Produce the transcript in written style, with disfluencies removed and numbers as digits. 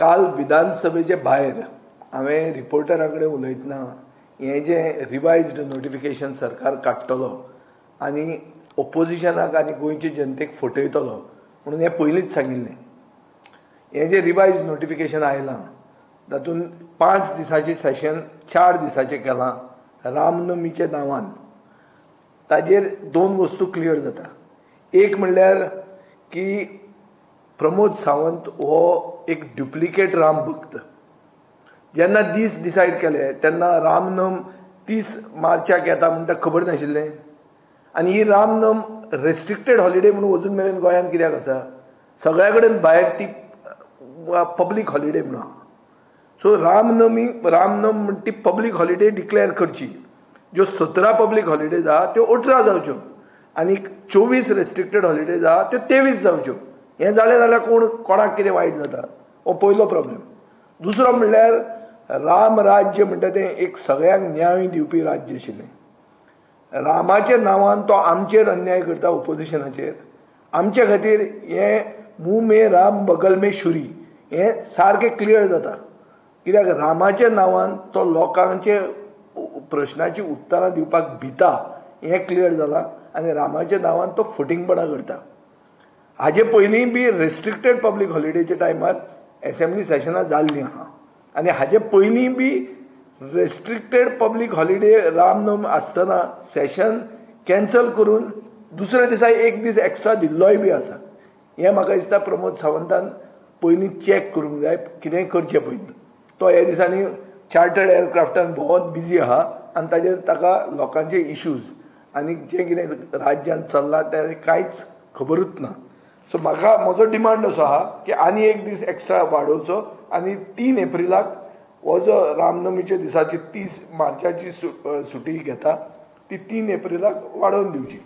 काल विधानसभेचे भायर हांवें रिपोर्टरा कडेन उलयतना हें जें रिवायज्ड नोटिफिकेशन सरकार काडटलो आनी ओपोजिशनाक आनी गोंयचे जनतेक फटयतलो म्हणून हें पयलींच सांगिल्लें. हें जें रिवायज नोटिफिकेशन आयलां तातूंत 5 दिसांचें सेशन 4 दिसांचें केलां रामनमीच्या नांवान. ताजेर 2 वस्तू क्लियर जाता. एक म्हणल्यार की प्रमोद सावंत हो एक ड्युप्लिकेट राम भक्त. जेन्ना दीस डिसायड केले तेन्ना रामनम 30 मार्चाक येता म्हूण ताका खबर नाशिल्लें. आनी ही रामनम रेस्ट्रिक्टेड हॉलिडे म्हणून अजून मेरेन गोंयांत कित्याक आसा? सगळ्या कडेन भायर ती पब्लीक हॉलिडे म्हणून आसा. सो रामनम म्हण ती पब्लीक हॉलिडे डिक्लेअर करची. ज्यो 17 पब्लीक हॉलिडेज आहा त्यो 18 जावच्यो आनी 24 रेस्ट्रिक्टेड हॉलिडेज आहा त्यो 23 जावच्यो. हें जालें जाल्यार कोणाक कितें वायट जाता हो पयलो प्रॉब्लेम. दुसरो म्हणल्यार राम राज्य म्हणटा तें एक सगळ्यांक न्याय दिवपी राज्य आशिल्लें. रामाच्या नांवान तो आमचेर अन्याय करता, ओपोजिशनाचेर. आमचे खातीर हें मुंह में राम बगल में शुरी हें सारकें क्लियर जाता. कित्याक रामाच्या नांवान तो लोकांचे प्रश्नाची उत्तरां दिवपाक भिता हें क्लियर जालां आनी रामाच्या नांवान तो फटींगपणां करता. हाजे पयलीं बी रेस्ट्रिक्टेड पब्लीक हॉलिडेच्या टायमार एसेंब्ली सेशनां जाल्लीं आहा आनी हाजे पयलीं बी रेस्ट्रिक्टेड पब्लीक हॉलिडे रामनम आसतना सेशन कॅन्सल करून दुसऱ्या दिसा एक दीस एक्स्ट्रा दिल्लोय बी आसा. हें म्हाका दिसता प्रमोद सावंतान पयलीं चॅक करूंक जाय, कितेंय करचें पयलीं. तो ह्या दिसांनी चार्टर्ड एअरक्राफ्टान भोंवत बिजी आहा आनी ताजेर ताका लोकांचे इश्यूज आनी जें कितें राज्यांत चल्लां तें कांयच खबरूच ना. सो म्हाका म्हजो डिमांड असो आहा की आनी एक दीस एक्स्ट्रा वाडोवचो आनी 3 एप्रिलाक हो जो रामनमीच्या दिसाची 30 मार्चाची सुटी घेता ती 3 एप्रिलाक वाडोवन दिवची.